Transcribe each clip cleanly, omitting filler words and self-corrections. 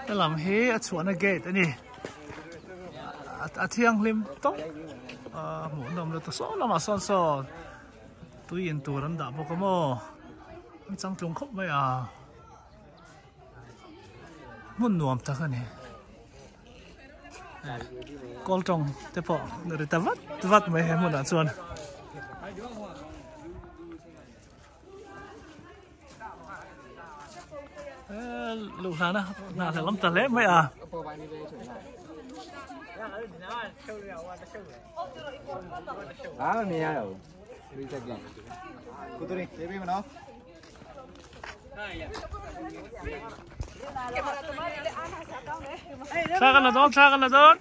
Helam hi a chhuahna gate a ni. A thianghlim tawp a hmuhnawm lutuk saw lamah sawn saw tui in tur an dah bawk a maw an changtlung khawp mai a hmun nuam tak a ni kawl tawng te pawh ri ta vat vat mai he hmunah chuan. Luh hlana hna hlel awm ta hle mai a. Thla kan la dawn, thla kan la dawn.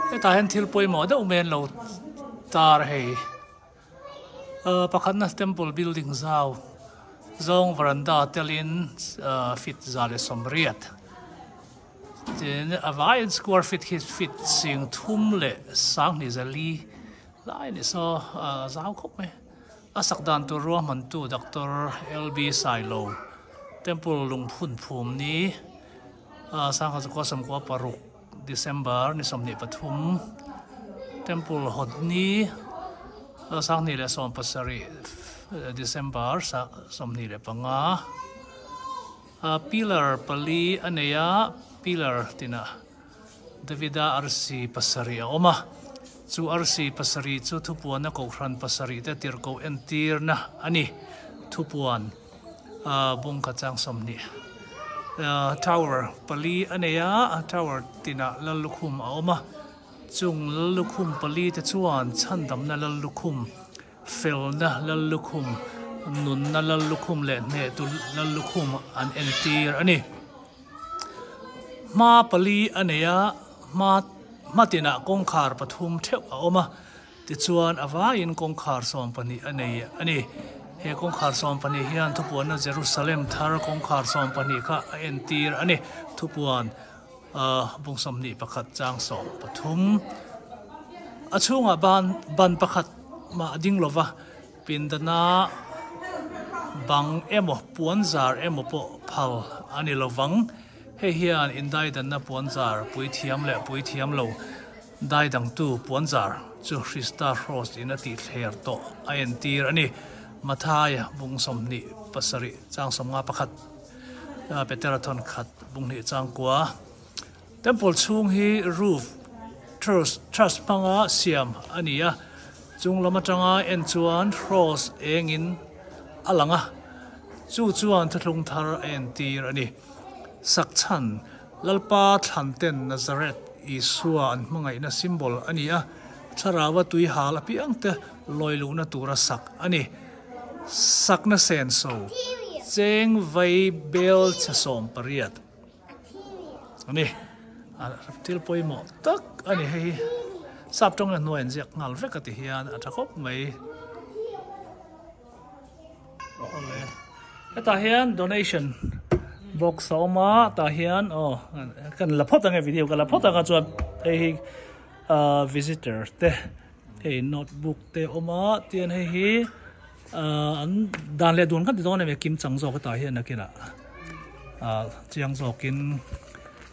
Hetah hian thil pawimawh deuh mai an lo tar hei ahh pakhatna temple building zau zawng varanda telin ahh feet 180 tin a vaiin square feet hi feet 3204 lai a ni saw ahh zau khawp mai. A sak dan tur ruahmantu Doctor LB Sailo, Temple lungphun phum ni Sangha Zakua Sawmkua paruk December ni 23, Temple hawt ni 2017 December 25, Pillar pali a nei a, pillar tinah Davida arsi pasarih a awm a, chu arsi pasarih chu thupuana kohhran pasarih te tirhkoh entirna a ni. Thupuan bungkha chang 20 tower pali a nei a, tower tinah lallukhum a awm a, chung lallukhum pali te chuan chhandamna lallukhum, felna lallukhum, nunna lallukhum leh hnehtu lallukhum an entir a ni. Hma pali a nei a, hma hma tinah kawngkhar pathum theuh a awm a, tichuan a vaiin kawngkhar 12 a nei a ni. He kawngkhar 12 hian thupuanna Jerusalem thar kawngkhar 12 kha a entir a ni. Thupuan bung 21 chang 13. A chhungah ban ban pakhat mah a ding lova. Pindana bang emaw puanzar emaw pawh phal a ni lovang. Hei hian indaidanna puanzar puithiam leh puithiam lo daidangtu puanzar chu Hrista Hros in a tihthler tawh a entir a ni. Mathaia bung 27 chang 51, Petera thawn khat bung hnih chang kua. Temple chhung hi roof truss truss hmanga siam a ni a, chung lam atanga en chuan hraws engin a lang a, chu chuan thuthlung thar a entir a ni. Sakchhan, Lalpa thlan ten Nazareth Isua an hmangaihna symbol a ni a, thlarau a tui hal apiang te lawi luhna tura sak a ni. Sakna senso, cheng vai bel chhe 18. Ani thil pawimawh tak a ni hei hi sap tawng leh hnuai an ziak nghal vek a ti hian a tha khawp mai awle hetah hian donation box a awm a tah hian aw kan la phawt ang e video ka la phawt ang a chuan hei hi ah visitor te hei notebook te a awm a tian hei hi. Ahh an dan leh dun kan ti dawn em e kim chang zawk hetah hian nakinah ahh chiang zawkin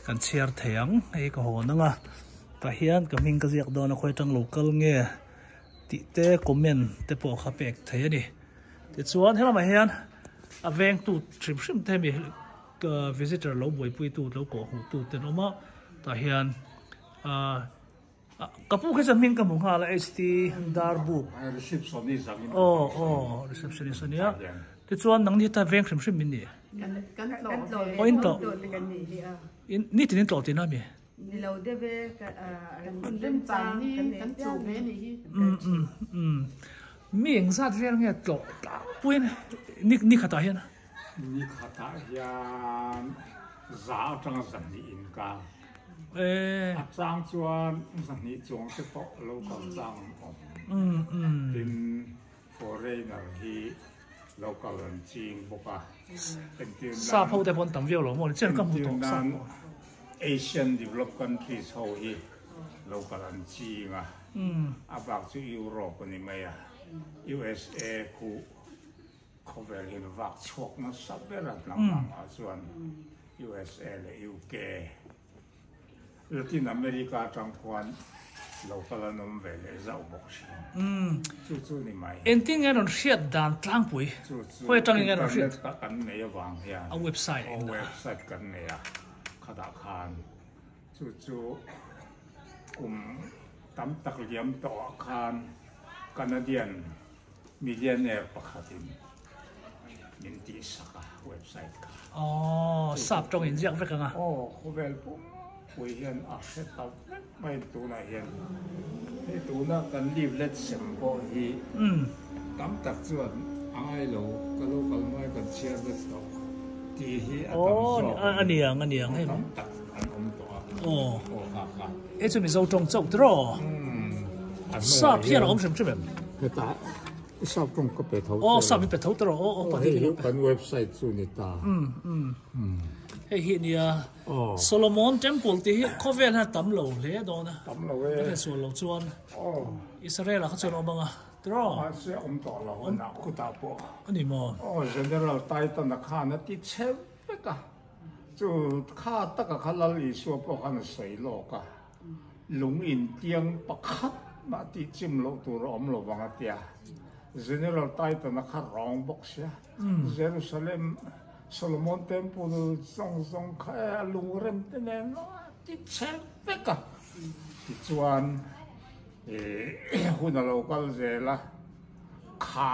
kan chhiar thei ang hei ka hawn ang a tah hian ka hming ka ziak dawn a khawi atang lo kal nge tih te comment te pawh kha pek thei a ni tichuan helamah hian. A vengtu hrim hrim te hemi visitor lo buaipui tu lo kawh hmuh tu te an awm a tah hian ahh ka pu khi chuan hming ka hmu nghal a HT Darbuk aw aw receptionist a nia tichuan nangni heta veng hrim hrim in ni aw in tlawh nitin in tlawh tihna a mi. Ni lo deuh e, ka hun remchang kan nei piang e. Umm mi engzat vel nge tlawh tlangpuiin ni ni khatah hian? Ni khatah hian za atanga zahnih inkar. A chang chuan zahnih chuang te pawh lo kal chang an awm. Tin foreigner hi lo kal an ching bawk a, entir nan Sap ho te pawh an tam viau lo maw ni chian ka hmu tawh sap pawh. Asian developed countries ho hi lo kal an ching a, a bak chu Europe a ni mai a, USA khu khawvel hian vak chhuak nasa ber a hnam angah chuan USA leh UK. Latin America atang khuan lo kal an awm ve leh zauh bawk thin. Chu chu ni mai. Engtin nge rawn hriat dan tlangpui? Chu chu Khawi atangin nge rawn hriat? Internet kan nei avang hian. A website a website kan nei a, khatah khan chu chu kum tam tak liam tawhah khan Canadian millionaire pakhatin min tihsak a website kha. Aww sap tawng in ziak vek ang a. Aw khawvel pumpui hian a hre ta vek mai tunah hian hei tuna kan leaflet sem pawh hi tam tak chuan a ngai lo ka lo kal mai kan chhiar vek tawh tih hi a tam zawk a ni. A niang a niang hei. Tam tak an awm tawh a. Aw. Aw ha ha. Hei chu Mizo tawng chauh tiraw? Sap hian a awm hrim hrim em? Hetah sap tawng ka pe tho Aw sap hi pe tho tiraw? Aw aw hei hi kan website chu ni ta. Hei hi nia Solomon Temple tih hi khawvel hian a tam lo hle dawn a. Tam lo e. Ka hresual lo chuan Israel ah kha chuan a awm ang a tiraw? Mahse awm tawh lo a nah khutah pawh. A ni maw? Aw General Titan a khan a ti chhe vek a. Chu kha taka kha Lal Isua pawh khan a sawi lawk a, lung intiang pakhat mah tih chim loh tur a awm lo vang a tia. General Titan-a kha rawng bawk sia, Jerusalem Solomon Temple zawng zawng kha e a lung rem te nen a ti chhe vek a. Tichuan hun a lo kal zel a, kha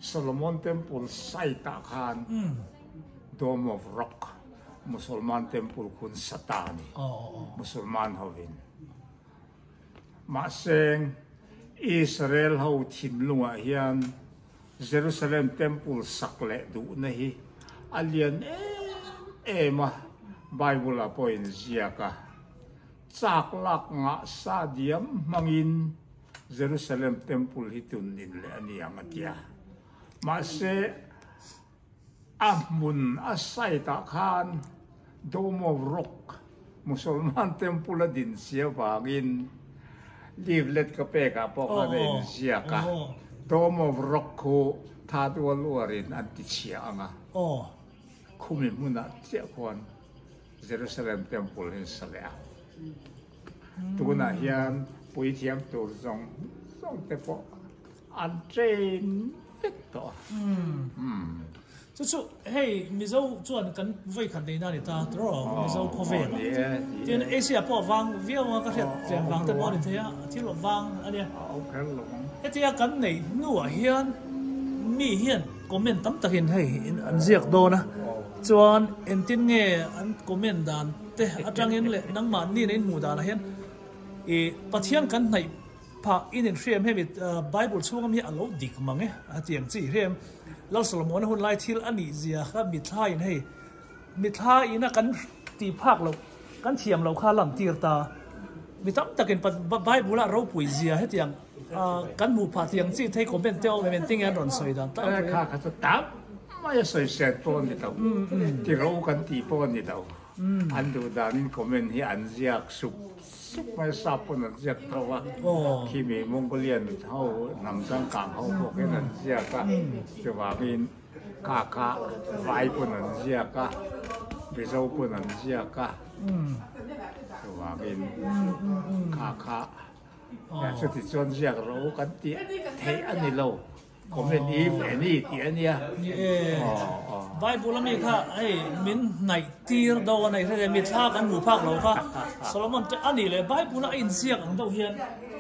Solomon Temple site-ah khan, Dome of Rock, Musulman temple khun sa ta a ni, Musulman hovin. Mahse, Israel ho thinlungah hian Jerusalem temple sak leh duhna hi a lian em em a, Bible-ah pawh in ziak a, chak lak ngah sa diam hmangin Jerusalem temple hi tunnin leh a ni ang a tia. Mahse, A hmun a site ah khan Dome of Rock Musulman temple a din si avangin leaflet ka pek ah pawh khan a inziak a, Dome of Rock khu tha dual uarin an ti chhia ang a, khumi hmunah chiah khuan Jerusalem temple hi an sa leh a. Tunah hian puithiam tur zawng zawng te pawh An train vek tawh a. Chu chu hei Mizo chuan kan vawi khat neihna a ni ta tawh Mizo khawvel ah. Tin Asia pawh a vang viau anga ka hriat tlem vang te pawh a ni thei a, thil a vang a nia. Hetia kan neih hnuah hian mi hian comment tam takin hei an ziak dawn a, chuan engtin nge an comment dan te atangin leh nangmahni in hmuh danah hian ih Pathian kan hnaih Phah in inhriam hemi Bible chhunga mi a lo dik mang e a ti ang chi hrem. Lal Solomona hun lai thil a nih zia kha mitthla in hei mitthla ina kan tih phak loh kan thiam loh kha a lan tir ta. Mi tam takin Bible a ropui zia hetiang kan hmuh phah tih ang chi thei comment te awm em engtin nge an rawn sawi dan tak ang. Kha kha chu tam mai a sawi set pawh a ni lo, ti ro kan tih pawh a ni lo. An duh danin comment hi an ziak sup sup mai, sap pawn an ziak tho a, khimi Mongolian ho hnam changkang ho pawh khian an ziak a, chuvangin kha kha vai pawn an ziak a, Mizo pawn an ziak a, chuvangin kha kha chutichuan ziak ro kan tih theih a ni lo. Comment if any tih a nia. Ni e, Bible a mi kha hei min hnaih tir deuh a nei hre mi thla kan hmuh phak lo kha Solomon te a nih leh Bible a inziak ang deuh hian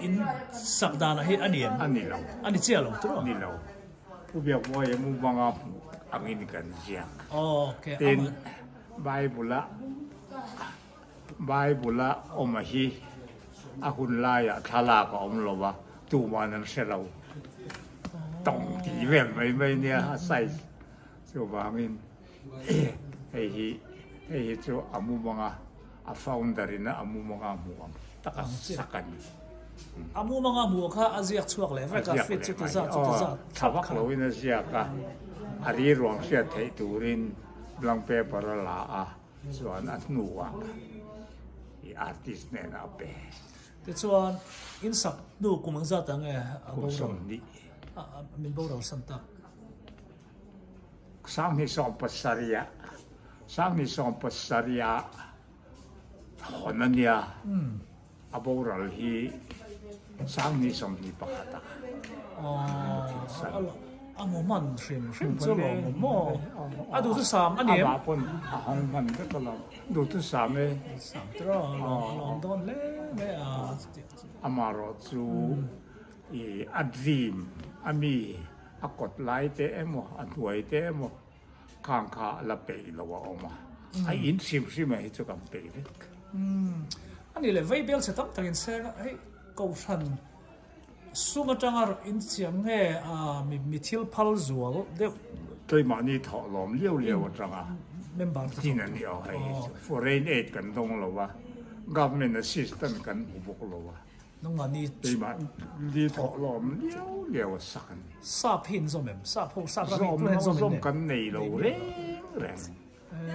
in sak danah hi a ni em? A ni lo. A ni chiah lo tiraw? Ni lo. Pu Biakmawia mumanga hmuh angin kan ziak. Okay. Tin, Bible a Bible a awm a hi a hun laiah thlalak a awm lo va, tuman an hre lo. Tawng tih vel mai mai nia a size chuvangin hei hi hei hi chu a mumanga a founder in a mumanga hmuh ang taka sak a ni. A mumanga hmuh kha a ziak chhuak leh vek a, fit chu ti zat chu ti zat tha vak loin a ziak a, a riruang hriat theih turin blank paper a la a. Chuan a hnuah i artist hnenah a pe. Tichuan, in sak hnu kum ang zat ang e a Kum boral? 20. Min boral san tak. 2017 ah, 2017 ah hawn a nia. A boral hi 2021 ah. Aww, a mu hman hrim hrim chu lawm awm maw? A duhthusam a ni em? Amah pawn a hawng hman vek alawm. Duhthusam e. Duhthusam tiraw, a lawm dawn hle mai a. Amaherawh chu i a dream a mi a kawt lai te emaw a hnuai te emaw Khang kha la peih lo a awm a, a in hrim hrim ah hi chu kan peih vek. Umm, a nih leh vei bel chhe tam takin seng a, hei Kohhran sum atanga in chiam nge a mi thil phal zual deuh. Keimahni thawh lawm liau liau atanga member te tin a ni aw hei hi chu foreign aid kan dawng lo a, government assistance kan hmu bawk lo a. Nangmahni Keimahni thawh lawm liau liau a sak a ni. Sap hi in zawm em? Sap ho sap ram hi tunah in zawm em? Zawm kan nei lo reng reng.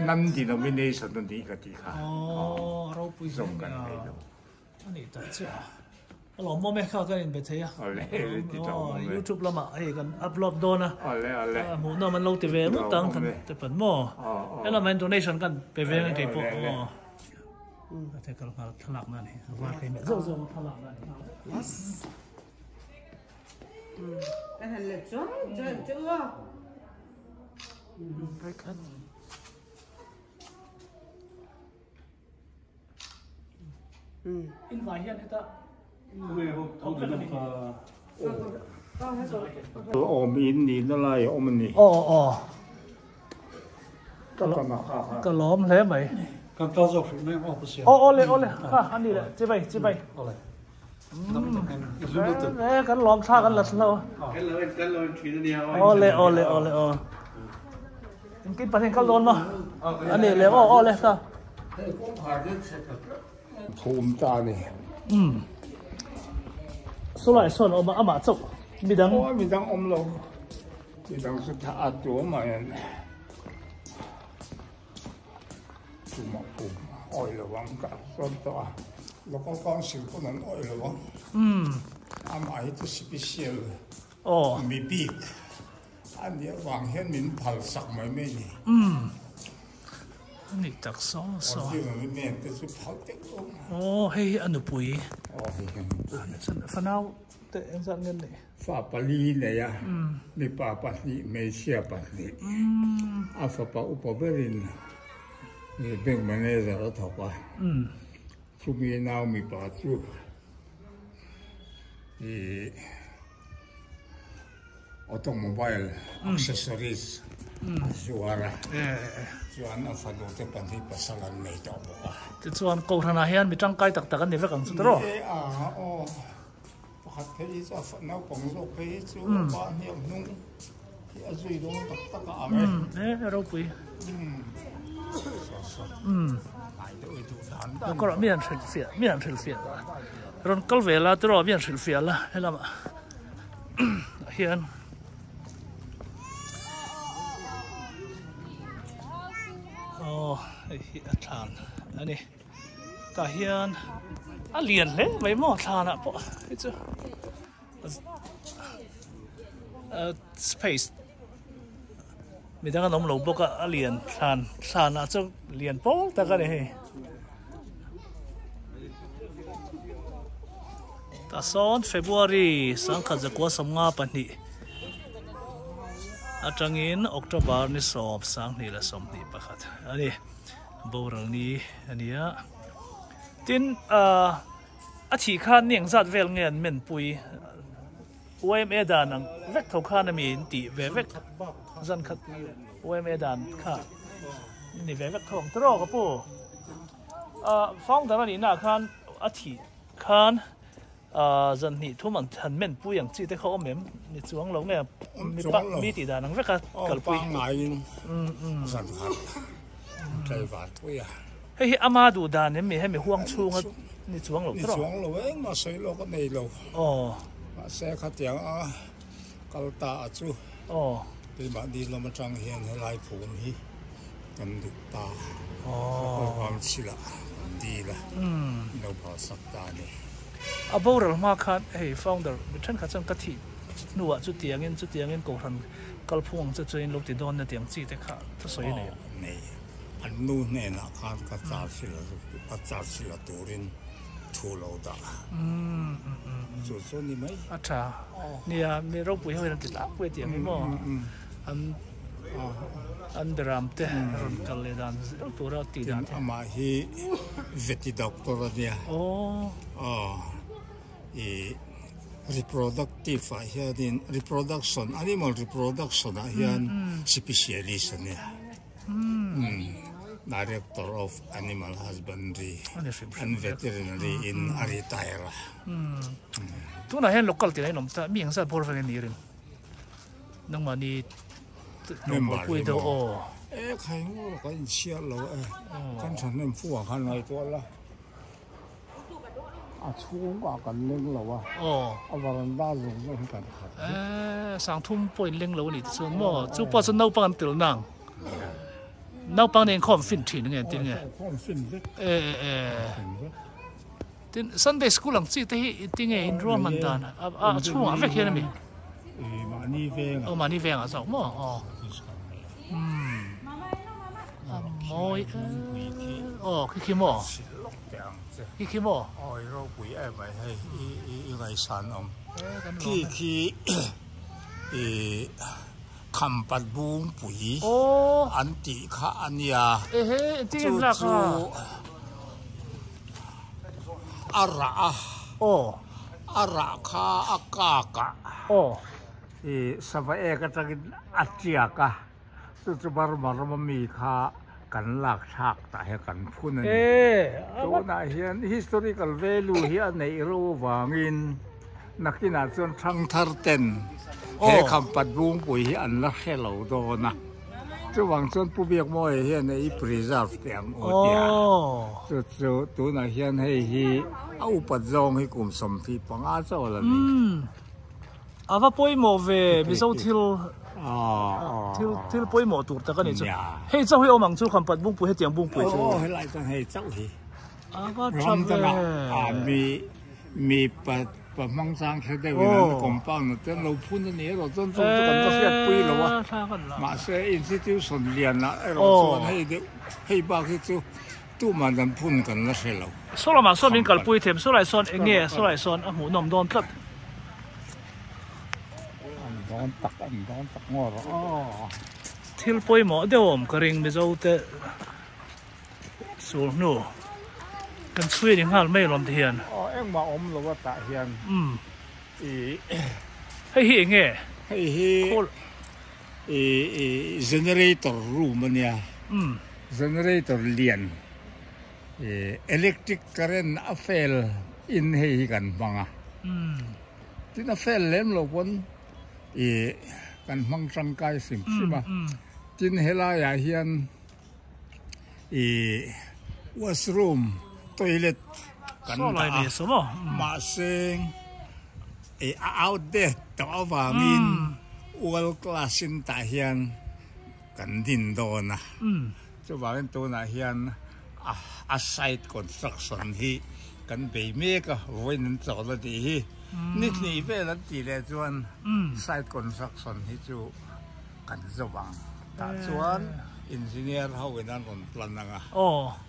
Non-denomination a nih ka tih kha. Aw, a ropui hle Zawm kan mai a. nei lo. A nih tak chiah a. A lawmawm e kha kan inbe thei a. Awle, ti tawh awm e. YouTube lamah hei kan upload dawn a. Awle, awle. Hmuhnawm an lo ti ve ngawt ang kan ti pan maw? Helamah hian donation kan pe ve ang kei pawh. Awle, awle. A te kal nghal thlalak na ni a var thei meh zauh zauh a thlalak na ni yes kan han let chuai chuai ang che u a in vai hian heta Awm in ni na lai a awm a ni. Aw aw. Ka kan a kha kha. Ka lawm hle mai. Kan kal zawk hrih mai ang aw Pasien. Aw awle awle kha a ni le chibai chibai. Awle. E kan lawm thla kan la thla. Kan lo en kan lo en thin a nia. Awle awle awle aw. Engtin pahnih kal dawn maw? A ni le aw awle kha. Hei kawngkhar te chhe ta tlat. Phum ta a ni. Umm. Sawlai sawn a awm a, amah chauh midang. Aw midang awm lo. Midang chu tha a tuam ah hian tumah phum awih lo ang ka sawn tawh a. Local council pawn an awih lo ang. Umm. Amah hi chu special Aw. mi bik a nih avang hian min phal sak mai mai a ni. Umm. Ni tak saw saw. Ordinary men te chu phal deuh lo. Aw hei hi a nupui. Aw hei hi a nupui. Fanau te engzat nge an neih? Fa pali nei a, mipa pahnih, hmeichhia pahnih. A fapa upa berin bank manager a thawk a. Chumi nau mipa chu ih automobile accessories a zuar a, chuan a fanu te pahnih pasal an nei tawh bawk a. Tichuan Kohhranah hian mi tangkai tak tak an ni vek ang chu tiraw? Ni e a, aw. Pakhat phei hi chu a naupang zawk phei hi chu a pa hniak hnung hi a zui dawn tak tak a ang e. E ropui. Umm. Kawrah mi an hrilh fiah mi an hrilh fiah rawn kal ve la tiraw mi an hrilh fiah la helamah hian aw hei hi a thlan a ni. Tah hian a lian hle mai maw thlanah pawh hei chu space midang an awm lo bawk a a lian thlan thlanah chuan lian pawl tak a ni hei tah sawn February 1952. atangin October ni sawm 2021 a ni. Boral ni a ni a. Tin a thih khan ni engzat vel nge an men pui YMA dan ang vek tho khan a mi in tih ve vek zan khat YMA dan kha ni ve vek tho ang tiraw ka pu. Founder a nihna ah khan a thih khan zan hnih thum ang han men pui ang chi te kha awm em ni chuang lo nge mipa mi tih dan ang vek a kalpui pangaiin zan khat tlaivar pui a hei hi ama duh dan em mi hemi huang chhunga ni chuang lo ni chuang lo eng mah sawi lawk a nei lo aw mahse khatiang a kal ta a chu aw keimahni lam atang hian helai phum hi kan duh ta aw council ah kan dil a in lo phalsak ta a ni. A boral hma khan hei founder mi thenkhat chuan ka thih hnuah chutiangin chutiangin kohhran kalphung ang che chuan in lo ti dawn nia tiang chi te kha thusawi a nei. Nei an nu hnenah khan ka charge la ka charge la turin thu lo dah chu chu ni mai. A tha nia mi ropui ho hian an ti tlangpui a tiang hi maw an an beram te rawn kal leh dan zel tura tih dan te. Amah hi veti doctor a nia. Aw i reproductive ah hianin reproduction animal reproduction ah hian specialist a nia. Director of Animal Husbandry and Veterinary in a retire a. Tunah hian local tih a inawm ta mi engzat bawr vek a ni rin. Nangmahni Member hi maw? E khai ngawr ka inchhiar lo e. Kan thahnem fu ah khan ngaihtuah la. A chhung ah kan leng lo a. A varanda zawng zawng hi kan khat vek. E sangthum pawh in leng lo a nih te chuan maw? Chu pawh chu naupang an tel nang. Naupang nen inkhawm fin thin nge tin nge? Inkhawm fin vek. E e e. Tin Sunday school ang chi te hi tinge in ruahman dan a chhungah vek hian a mi? Mahni vengah. Aw mahni vengah zawk maw aw. A mawi aw khi khi maw? Khi khi maw? Aw i ropui em mai hei i ngaihsan awm. Khi khi i khampat bungpui an tih kha a nia. Chu chu a rah a a rah kha a kak a i sava ek atangin a tiak a chu chu Burma rama mi kha kan lak thlak tah hian kan phun a ni tunah hian historical value hi a neih ro avangin nakinah chuan thangthar ten he khampat bungpui hi an la hre lo dawn a. Chuvang chuan Pu Biakmawia hian a i preserve teh ang aw tia. Chu chu tunah hian hei hi a upat zawng hi kum 25 chauh la ni. A va pawimawh ve Mizo thil thil thil pawimawh tur tak a ni chu. Hei chauh hi awm ang chu Khampat Bungpui hetiang Bungpui chu. Aw helai chuan hei chauh hi. A va tha ve. Mi mi pa Pa hmang chang hre deuh in an compound ah te an lo phun a ni erawh chuan chung chu kan va hriat pui lo a, mahse institution lian ah erawh chuan hei deuh hei bak hi chu tuman an phun kan la hre lo. Saw lamah sawn min kalpui them, saw lai sawn eng nge saw lai sawn a hmuhnawm dawn tlat. An dawn tak an dawn tak ngaw rawh aw. Thil pawimawh deuh awm ka ring Mizo te. Sul hnu kan chhui ni nghal mai alawm ti hian. Aw engmah awm lo a tah hian i. Hei hi enge? Hei hi i i generator room a nia. Generator lian i electric current a fel in hei hi kan hmang a. Tin a fel lem lo pawn i kan hmang tangkai hrim hrim a. Tin helaiah hian. Ih washroom toilet kan dah a mahse ih a outdate tawh avangin world class in tah hian kan din dawn a chuvangin tunah hian a site construction hi kan bei mek a vawiin an chawl a tih hi ni hnih vel an tih leh chuan site construction hi chu kan zo ang tah chuan engineer ho in an rawn plan ang a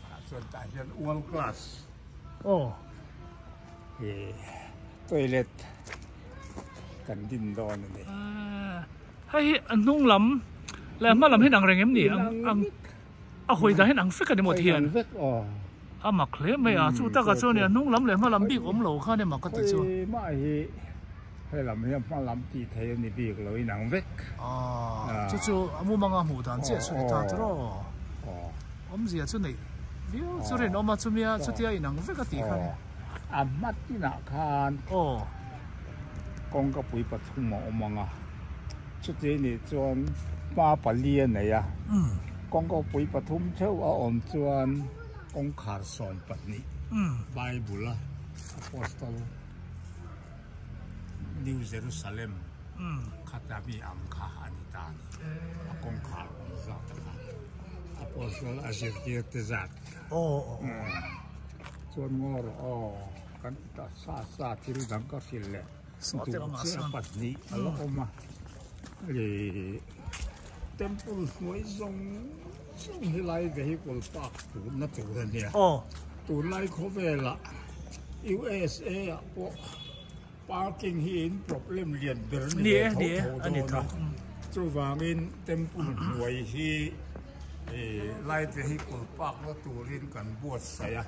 tah chuan tah hian world class toilet kan din dawn a ni. Hei hi a hnung lam leh a hma lam hian ang reng em ni? Ang a hawi dan hian ang vek a ni maw thian? A mak hle mai a, chu takah chuan a hnung lam leh hma lam bik awm lo khan emaw ka ti chu. Khawi mah hi he lam hi a hma lam tih theih a ni bik lo in ang vek. Chu chu a mumanga hmuh dan chiah chu ni ta tiraw? Awmzia chu neih viau chu rinawm a chumia chutia inang vek a tih khan. A hma tinah khan kawngka pui pathum a awm ang a, chuti nih chuan hma pali a nei a, kawngka pui pathum theuh a awm chuan kawngkhar 12 Bible a Apostle New Jerusalem khata mi ang kha a ni ta a ni, a kawngkhar awm zat kha Apostle a zirtir te zat kha. Chuan ngaw rawh aw, kan ti ta sa sa thil dang ka hrilh leh duh che a pahnih a la awm a, ih temple hnuai zawng zawng hi lai vehicle park tunna tur a nia, tunlai khawvelah USA ah pawh parking hi in problem lian ber a ni ve tho tho dawn a, chuvangin temple hnuai hi. Light vehicle park na turin kan buatsaih a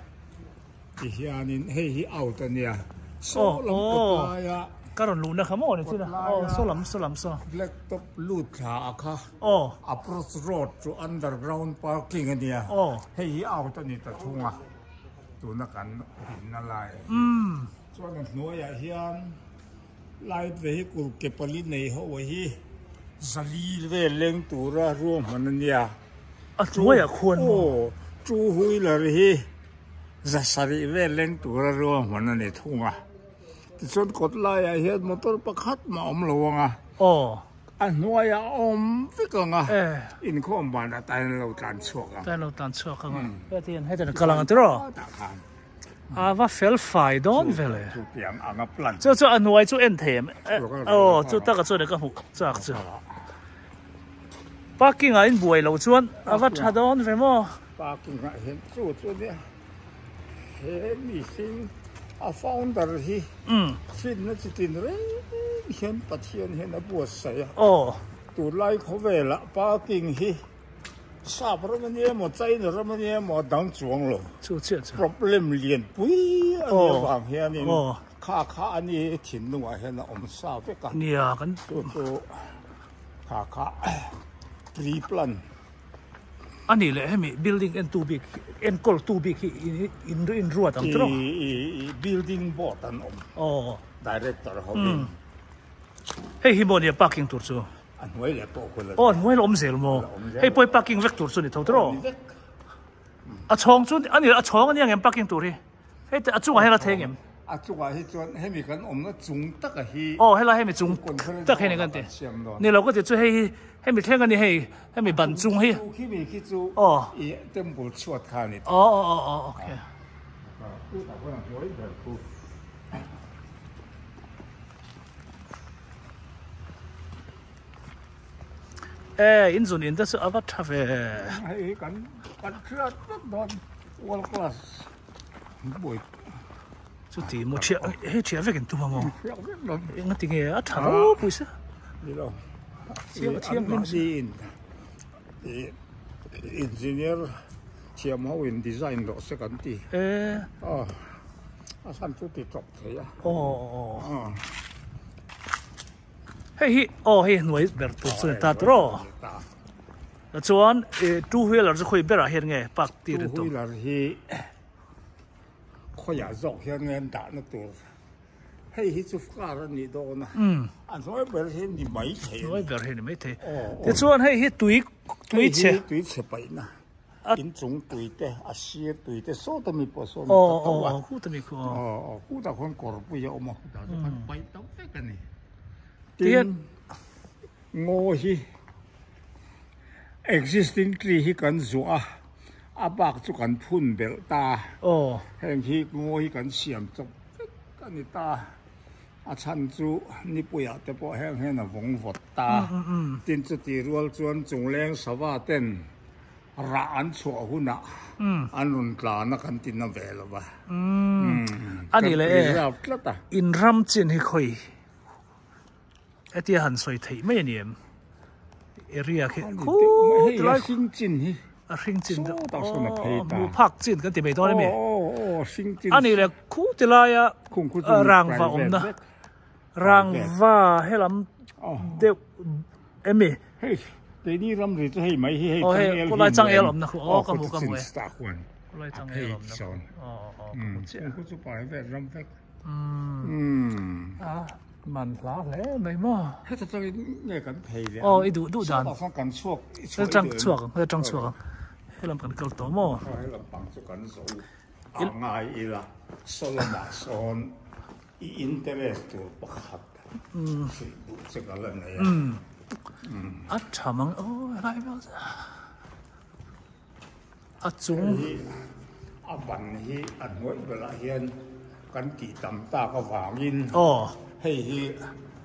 tihianin hei hi out a nia saw lam kawt laia ka rawn luhna kha maw ni chu aw saw lam saw lam saw black top lut thla a kha approach road chu underground parking a nia hei hi out a ni ta thung a tuna kan dinna lai chuan a hnuaiah hian Light vehicle ke pali nei ho hi zali vel leng tura ruahman a nia. A hnuaiah khuan maw? Aw, two wheeler hi za sarih vel leng tura ruahman a ni thung a. Tichuan kawt laiah hian motor pakhat mah awm lo ang a. Aw. A hnuaiah a awm vek ang a. Inkhawm banah tan an lo tlan chhuak ang. Tan an lo tlan chhuak ang a. Hetiang hetiang an kal ang tiraw? Tah khan. A va fel fai dawn ve le. Chutiang ang a plan. Chu chu a hnuai chu en thei em? Aw chu taka chuan ka hmuh chak chu. Parking ah in buai lo chuan a va tha dawn ve maw? Parking ah hian chu chu nia he mihring a founder hi finna chi tin reng hian Pathian hian a buatsaih a. Aw. Tunlai khawvelah parking hi Sap ram a nia emaw China ram a nia emaw a dang chuang lo. Chu chiah chu. Problem lian pui a nih avang hianin kha kha a ni thinlungah hian a awm sa vek a. Nia kan. Chu chu kha kha pre-plan. A nih leh hemi building entu bik enkawltu bik hi in in ruat ang tawh. I building board an awm. Aw. Director hovin. Hei hi maw nia parking tur chu. A hnuai leh pawh khawl a ni. Aw, a hnuai la awm zel maw? Hei pawh hi parking vek tur chu ni tho tiraw? Ni vek. A chhawng chu a ni, a chhawng a ni ang em parking tur hi? Hei te a chungah hian a theng em? A chungah hi chuan hemi kan awmna chung taka hi. Aw, helai hemi chung tak hi ni kan ti. Ni lo ka ti chu hei hi hemi thleng a ni hei, hemi ban chung hi. Chu khi mi khi chu i temple chhuat kha a ni. Aw aw aw aw okay. Chutah khuan a hnuai ber khu. E in zun in te chu a va tha ve. Hei kan kan hriat vek dawn world class buai. Chuti maw thiah hei thiah vek in tum a maw. Thiah vek dawn. Engati nge a tha ropui se. Ni lo. Chiang thianghlim si in engineer thiam ho in design rawh se kan ti. E. A san chu ti tawp. Thei a. Aw aw. Hei hi aw hei hnuai ber tur chu ni ta tur aw. Chuan two wheeler chu khawi berah hian nge park tir in tum. Two wheeler hi khawiah zawk hian nge an dahna tur. Hei hi chu car a nih dawn a. A hnuai ber hi ni mai thei. Hnuai ber hi ni mai thei. Tichuan hei hi tui tui chhe. Hei hi tui chhe paihna. In chung tui te, a sir tui te sawta mi pawh sawn ka to a. Aw, khuta mi khu. Aw, aw, khutah khuan kawrpui a awm a, khutah chu khan paih to vek a ni. Tin, ngaw hi existing tree hi kan zuah a, a bak chu kan phun belh ta. Aw. Heng hi ngaw hi kan siam chawp vek a ni ta. A chhan chu nipuiah te pawh heng hian a vawng vawt ta. Tin, chuti rual chuan chungleng sava ten Rah an chhuah hunah an rawn tlan a kan ti na ve lo va. A ni leh e, Reserve tlat a. In ram chin hi khawi hetia han sawi theih mai a ni em? area khi khu Hei tilai a hring chin hi. A hring chin Saw tak sawn a phei ta. Hmuh phak chin kan ti mai dawn emi. Aw aw aw hring chin. A nih leh khu tilaia Khung khu chu rangva awmna. Rangva helam deuh emi. Hei keini ramri chu hei mai hi hei Aw hei changel hi khulai changel hmuh awmna khu em? aw ka hmu ka hmu e. Aw chin tah khuan Khulai a changel phei awmna khu sawn. aw aw ka hmu chiah. Khung khu chu private ram vek. A man hla hle mai maw. Heta tangin nge kan phei leh ang? Aw i duh duh dan. Sawtah sawn kan chhuak i chhuah i duh em? Chhuak ang, heta tang chhuak ang. Helam kan kal tawh maw? Aw helam pang chu kan zo a ngai ila Solomon sawn I interest tur pakhat hrilh duh che ka la nei a. A tha mang aw helai vel chu a chung. Hei hi a ban hi a hnuai berah hian kan tih tam tak avangin hei hi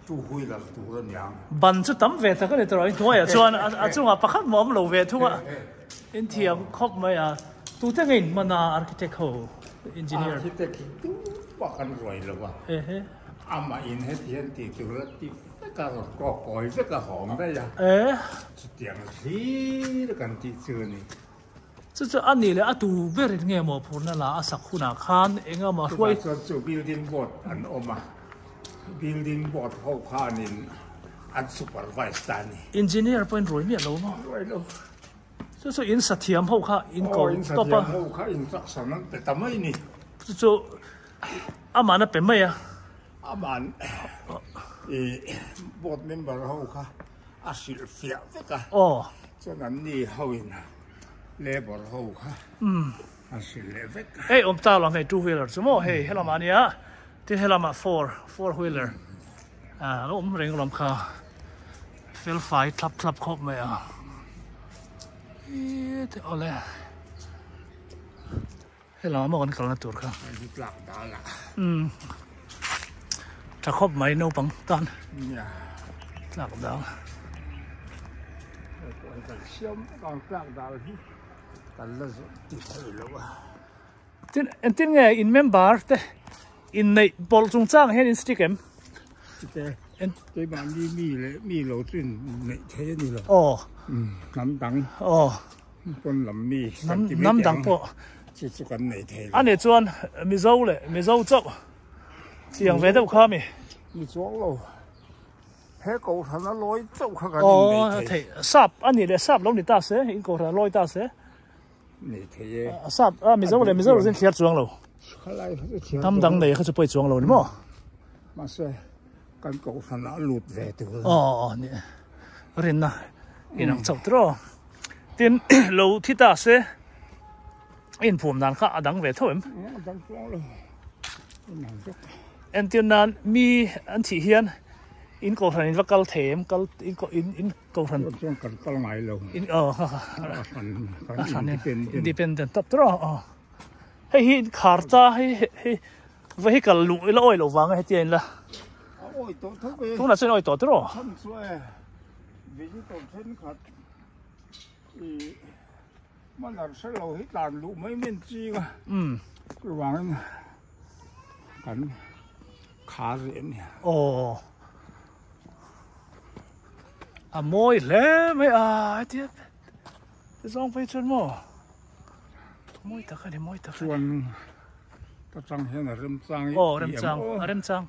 two wheeler tur a niang. Ban chu tam ve tak a ni tawh a, i hnuaiah chuan a chungah pakhat mah awm lo ve thung a, inthiam khawp mai a. Tute nge in hman a architect ho? Engineer. Architect hi tumah kan ruai lo a, amah in heti hian tih tur a ti vek a, rawn kawk kawi vek a hawng daih a, chutiang hlir kan tih chu a ni. Chu chu a nih leh a tu ber in nge maw phurna la a sak hunah khan eng emaw hruai. Chutah chuan chu building board an awm a, building board ho khanin an supervise ta a ni. Engineer pawhin ruai miah lo maw? Ruai lo. Chu chu in sathiam ho kha in ko Aw, in tawp a. sathiam ho kha instruction an pe ta mai ni. Chu chu aman a pe mai a. Aman i board member ho kha a hrilh fiah vek a. Aw. Chuan an ni ho in labour ho kha an hrilh leh vek a. Hei awm ta lo hei two wheeler chu maw hei helamah ania tin helamah four four wheeler a lo awm reng lam kha. Fel fai thlap thlap khawp mai a ih te awle helama maw kan kalna tur kha umm tha khawp mai naupang tan tlak dal tin engtin nge in member te Inneih pawlh chungchang hian in stick em? Chute, keimahni mi leh mi lo chu inneih thei a ni lo. Aw. Hnam dang. Aw. Pawn lam mi kan ti mai Hnam dang pawh. Chu chu kan nei thei lo. A nih chuan Mizo leh Mizo chauh chiang ve deuh kha mi? Ni chuang lo. He kohhran a lawi chauh kha kan inneih thei. Aw, sap a nih leh sap lo ni ta se, in kohhran a lawi ta se. Nei thei e. A sap a Mizo leh Mizo zin thliar chuang lo. Khalai kha chu thliar Tam dang nei kha chu pawi chuang lo ni maw? Mahse kan kohhran ah lut ve tur. Aw aw ni. Rinna inang chauh tur aw. Tin lo thi ta se inphum dan kha a dang ve tho em? A dang chuang lo. Inang vek. Entir nan mi an thih hian in kohhran in va kal thei em? Kal in in Kohhran chuan kan kal ngai lo. In aw ha ha. A hran kan independent. Independent tawp tawp aw. Hei hi khar ta hei hei vehicle luh ila awi loh vanga hetia in la. A awi tawh tho ve. Tunah chuan awi tawh tawh aw. Chhan chu e visitor thenkhat i manner hre lo hi tlan luh mai men ching a. Umm. Chuvangin kan khar rih a ni. Aw. A mawi hle mai a hetia ti zawng phei chuan maw mawi tak a ni mawi tak a ni. Chuan ka chang hian a remchang i aw remchang a remchang.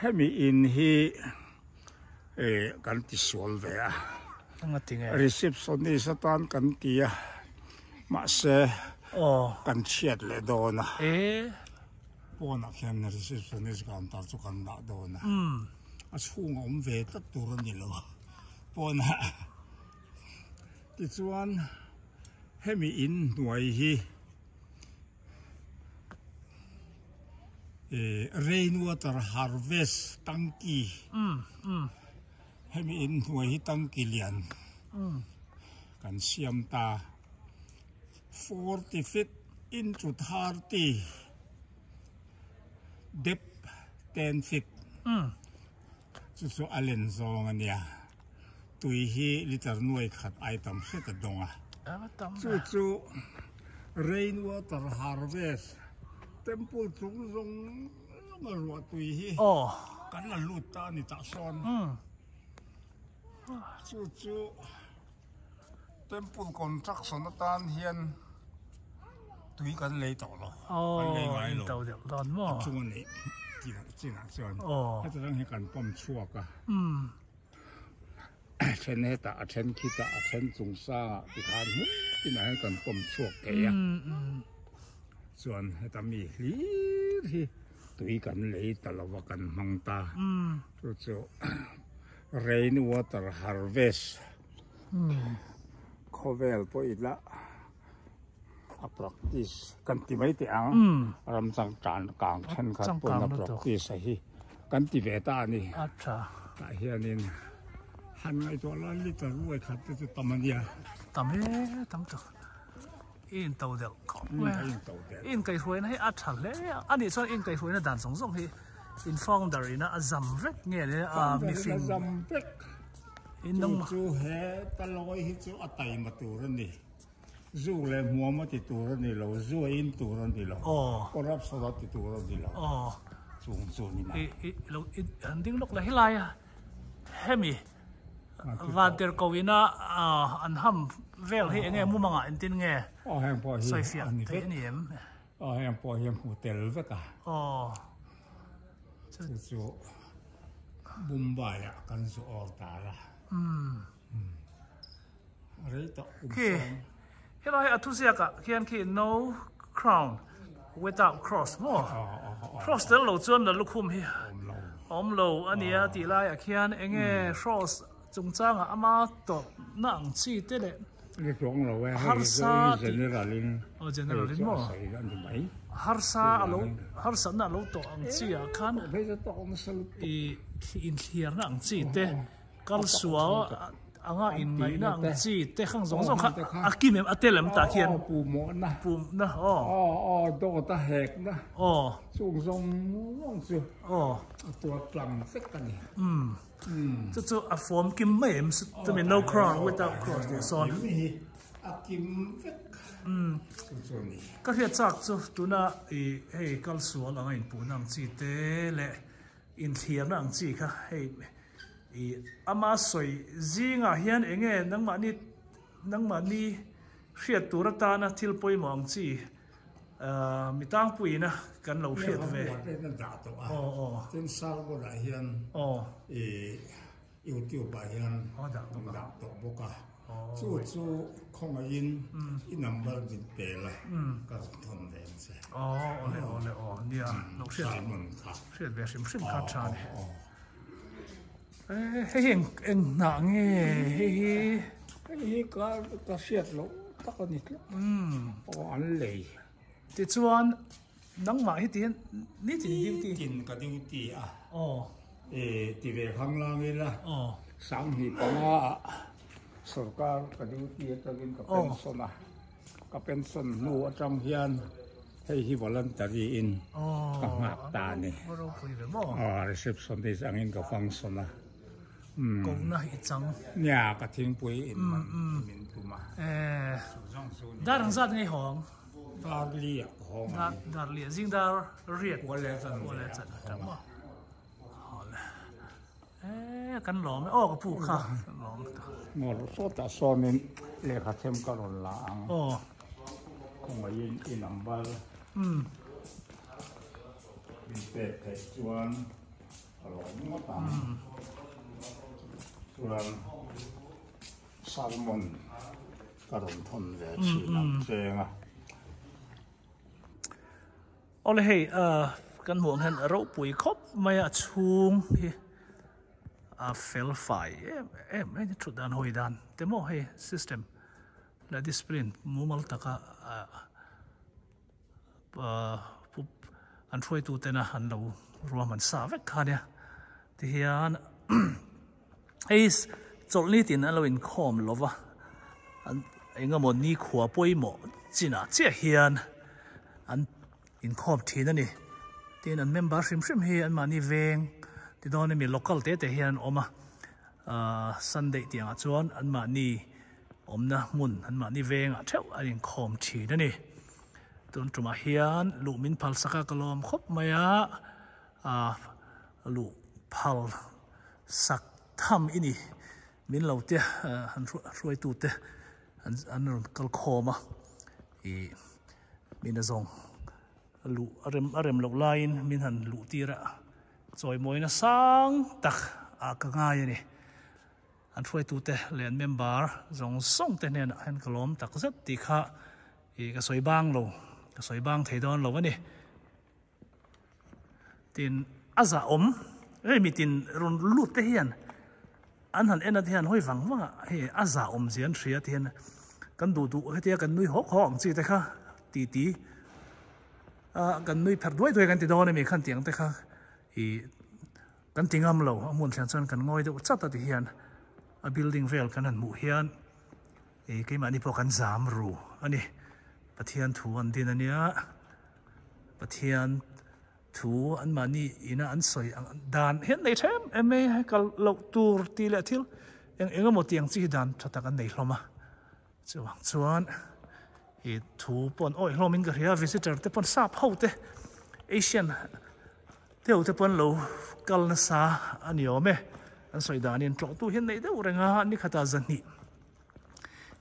Hemi in hi eh kan ti sual ve a. Eng a ti nge? Receptionist atan kan ti a mahse aw kan chhiat leh dawn a. E Pawnah khian receptionist counter chu kan dah dawn a. A chhung a awm ve tlat tur a ni lo pawnah tichuan hemi in hnuai hi eh rain water harvest tanki hemi in hnuai hi tanki lian kan siam ta 40 feet into 30. Depth 10 feet chu chu a len zawng a nia. Tui hi liter nuai khat ai tam hret a dawng a. Chu chu rain water harvest temple chung zawng zawng a ruah tui hi kan la lut ta a ni tah sawn. Chu chu temple construction atan hian tui kan lei tawh lo, kan lei ngai lo. A chung a neih chinah chuan heta tang hi kan pump chhuak a. A then hetah a then khitah a then chung sangah tikhan hmun tinah hian kan pump chhuak thei a. Chuan heta mi hlir hi tui kan lei ta lo va kan hmang ta. Chu chu rain water harvest khawvel pawh ila a practice kan ti mai teh ang ram changkan kang thenkhat pawn a practice a hi kan ti ve ta a ni. Tah hianin han ngaihtuah lai liter ruai khat te chu tam a nia. Tam e tam tak. I in to delh khawp mai a. I inkaihhruaina hi a tha hle a, a nih chuan i inkaihhruaina dan zawng zawng hi in founder ina a zam vek nge le a mihring. Founder in a zam vek. Chu chu he talawi hi chu a taima tur a ni. Zu leh hmuam a ti tur a ni lo, zu a in tur a ni lo, corruption a ti tur a ni lo. Chung chu ni mai. I lo i han ding lawk la helai a hemi Vantir ko ina an ham vel hi enge mumangah entin nge sawifiah theih a ni em? Aw heng pawh hi a hmu tel vek a. Aw. Chu chu Mumbai ah kan zu awr tar a. Rei tawh kum sawm. Helai a thuziakah khian khi no crown without cross maw? Cross tel lo chuan la lukhum hi awm lo a nia tih laiah khian enge cross chungchangah ama tawpna ang chi te leh harsa tih aw general in maw harsa a lo harsatna a lo tawh ang chi ah khan ih inthliarna ang chi te. Kal sual anga inngaihna ang chi te khang zawng zawng kha a kim em a tel em tah khian. Aw pumawhna. Pumna aw. Aw aw dawt a hekna. Aw. Chung zawng zawng chu. Aw. A tuar tlang vek a ni. Umm. Chu chu a fawm kim mai em chumi no crown without cross tih sawn. Kim hi a kim vek. Umm. Chu chu a ni. Ka hriat chak chu tuna i hei kal sual anga inpuhna ang chi te leh inthliarna ang chi kha hei I ama sawi zingah hian enge nangmahni nangmahni hriat tur atana thil pawimawh ang chi mi tangpuiina kan lo hriat ve. Lehkhabu ah dah tawh a, tin sermon ah hian i youtube ah hian dah tawh bawk a, chu chu khawngaihin i number min pe la ka rawn thawn ve ang che. Aw awle awle aw nia lo hriat hriat ve hrim hrim kha tha ni. Hei hi eng hnah nge hei hi? Hei hi ka ka hriat loh tak a ni tlat. Aw an lei. Tichuan nangmah hi tihian nitin duty. Nitin ka duty a. Aw. E ti ve khanglang ila. Aw. 2005 ah sorkar ka duty atangin ka pension a. Ka pension hnu atang hian hei hi voluntary in ka nghak ta a ni. Aw receptionist angin ka function a. Kohna i chang. Nia ka thingpui in man min tum a. Dar ang zat ngei hawng? Dar li ah ka hawng a ni. Dar li ah zing dar riat. Kual leh chan ve ah ka hawng a. Eee kan lawm e aw ka pu kha kan lawm ta. Ngawr sawtah sawnin lehkha them ka rawn la ang. Aw. Khawngaihin i number. Umm. Min pek theih chuan ka lawm ngawt ang. Chuan sermon ka rawn thawn ve thin ang cheng a. Awle hei kan hmuh ang hian ropui khawp mai a chhung hi a fel fai em em mai a ni thut dan hawi dan te maw hei system leh discipline mumal taka an hruaitu tena an lo ruahman sa vek kha ania tihian hei chawlhni tin an lo inkhawm lova an engemaw nikhua pawimawh chinah chiah hian an inkhawm thin a ni tin an member hrim hrim hi an mahni veng ti dawn emi local te te hian an awm a ahh sunday tih angah chuan an mahni awmna hmun an mahni vengah theuh an inkhawm thin a ni tun tumah hian luh min phal sak a ka lawm khawp mai a ahh luh phal sak tham i ni. min lo te han hruaitu te an rawn kal khawm a ih min a zawng luh a rem a rem loh laiin min han luh tir a chawimawina sang tak ah ka ngai a ni. An hruaitute leh an member zawng zawng te hnenah hian ka lawm tak zet tih kha ih ka sawi bang lo, ka sawi bang thei dawn lo a ni. Tin, a zahawm hei mitin rawn lut te hian an han en a te hian hawi vang vang a hei a zahawm zia an hria te hian kan duh duh hetia kan nui hawk hawk ang chi te kha ti ti a kan nui pherh duai duai kan ti dawn a mi khan tiang te kha ih Kan ti ngam lo, a hmun thlen chuan kan ngawi deuh chat a ti hian a building vel kan han hmuh hian ih keimahni pawh kan zam ru a ni. Pathian thu an din a nia, Pathian thu anmahni ina an sawi ang dan hian nei tha em em mai a, kal loh tur tih leh thil eng eng emaw tih ang chi hi dan tha tak an nei hlawm a. Chuvang chuan ih thu pawh an awih hlawmin ka hria, visitor te pawn sap ho te Asian Deuh te pawn lo kal nasa a ni awm e. An sawi danin tlawhtu hi an neih deuh reng a, ni khatah zahnih,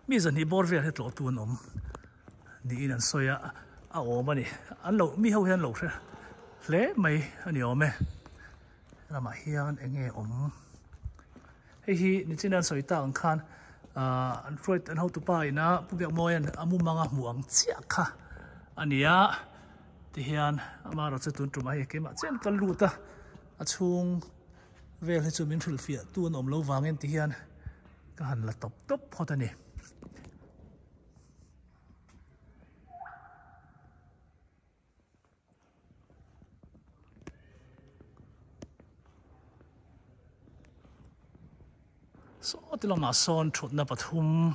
mi zahnih bawr vel hi tlawhtu an awm niin an sawi a, a awm a ni. An lo, mi ho hian lo hre hle mai a ni awm e. Lamah hian eng nge awm? Hei hi nichin an sawi tak ang khan ahh an hruai an hotupa ina Pu Biakmawia'n a mumanga hmuh ang chiah kha a ni a. Tihian amaherawh chu tun tumah hei keimah chian ka lut a, a chhung vel hi chu min hrilhfiah tu an awm lo vangin tihian ka han la tawp tawp phawt a ni. Saw ti lamah sawn thutna pathum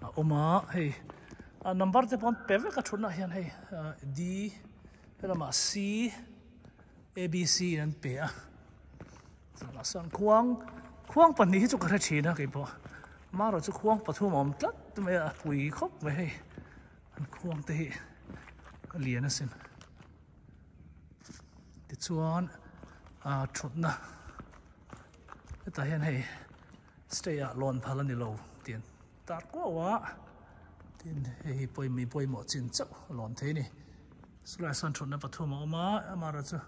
a awm a hei a number te pawh an pe vek a thutna ah hian hei D helamah C A B C in an pe a chuvangah sawn khuang khuang pahnih hi chu ka hre thin a keipawh amaherawhchu khuang pathum a awm tlat mai a a pui khawp mai hei an khuang te hi a lian asin. Tichuan ah thutna hetah hian hei stay ah lawn phal a ni lo tih an tar kuau a tin hei hi pawimawh mi pawimawh chin chauh a lawn thei a ni chulaiah sawn thutna pathum a awm a amaherawhchu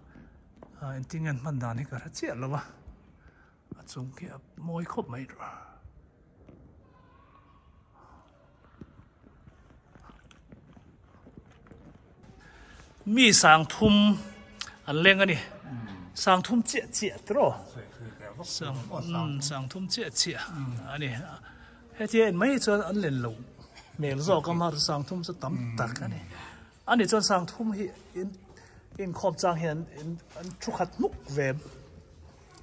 ah engtin nge an hman dan hi ka hre chiah lo a a chung khi a mawi khawp mai. Mi sang thum an leng a ni. Sang thum chiah chiah tiraw? Sang sang thum chiah chiah a ni. Hetia en mai hi chuan an len loh hmel zawk a mar sang thum chu tam tak a ni. A ni chuan sang thum hi in inkhawm chang hian an thu khat hmuk ve.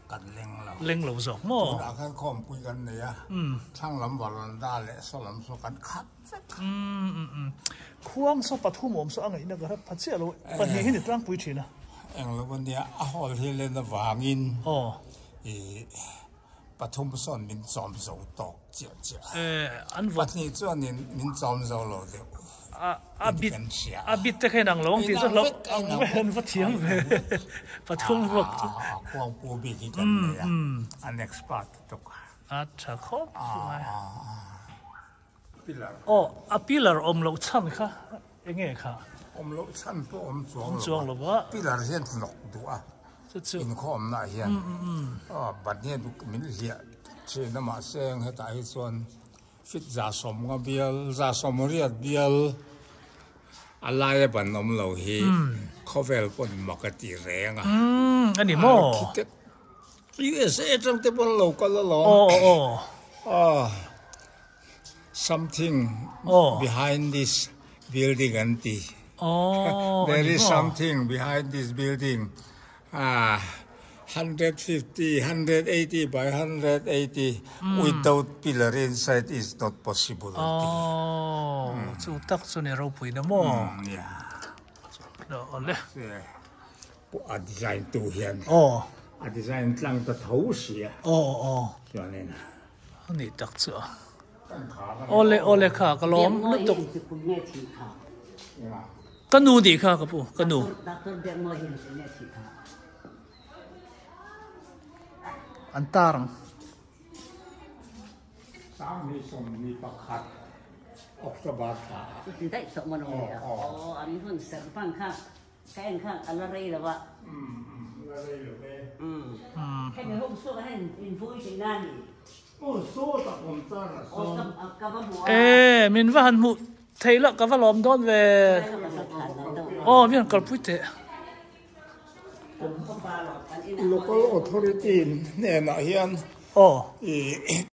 Kan leng lo. Leng lo zawk maw? Tunah khan khawmpui kan nei a, thlang lam varanda leh saw lam saw kan khat vek. Khuang saw pathum awm saw a ngaihna ka hre pha chiah lo, pahnih hi ni tlangpui thin a. Eng lo ania, a hall hi len avangin i pathum sawn min chawm zo tawk chiah chiah. Pahnih chuanin min chawm zo lo deuh. A bit a bit te kha inang lo ang tih chu hlauh ang ve an va thiam ve pathum ruak chu. Khuangpu bik hi kan nei a, an expert lutuk a. A tha khawp mai. Aw a pillar awm loh chhan kha eng nge kha? Awm loh chhan pawh awm chuang lo a, pillar hian hnawk duh a inkhawmna ah hian ban hian min hliah thin a mahse hetah hi chuan Fit 150 bial, 180 bial a laia ban awm lo hi khawvel pawn mak a ti reng a. A ni maw? Architect USA atang te pawn lo kal alawm. Aw aw. Aw something behind this building an ti. Aw. There is something behind this building. A 150, 180 by 180 without pillar inside is not possible an ti. Aww, chu tak chu ni ropui na maw? Yeah. Awle. A design tu hian. Aw. A design tlang ta tho sia. Aw aw. Chuanin. Ani tak chu a. Awle awle kha ka lawm lutuk. Ka nu nih kha ka pu ka nu. An tar ang. 21 October thla ah. Chuti daih tawh maw lo nia. Aw an hun serh hman kha ka en kha a la rei lo a. Umm la rei lo e. Umm hemi hung chhuak ah hian in vui tih na ni. Aw sawtah awm char a sawn. Aw ka va hmu a. E min va han hmuh thei lah ka va lawm dawn ve. Aw mi han kalpui teh. Local Authority hnenah hian Aw. I.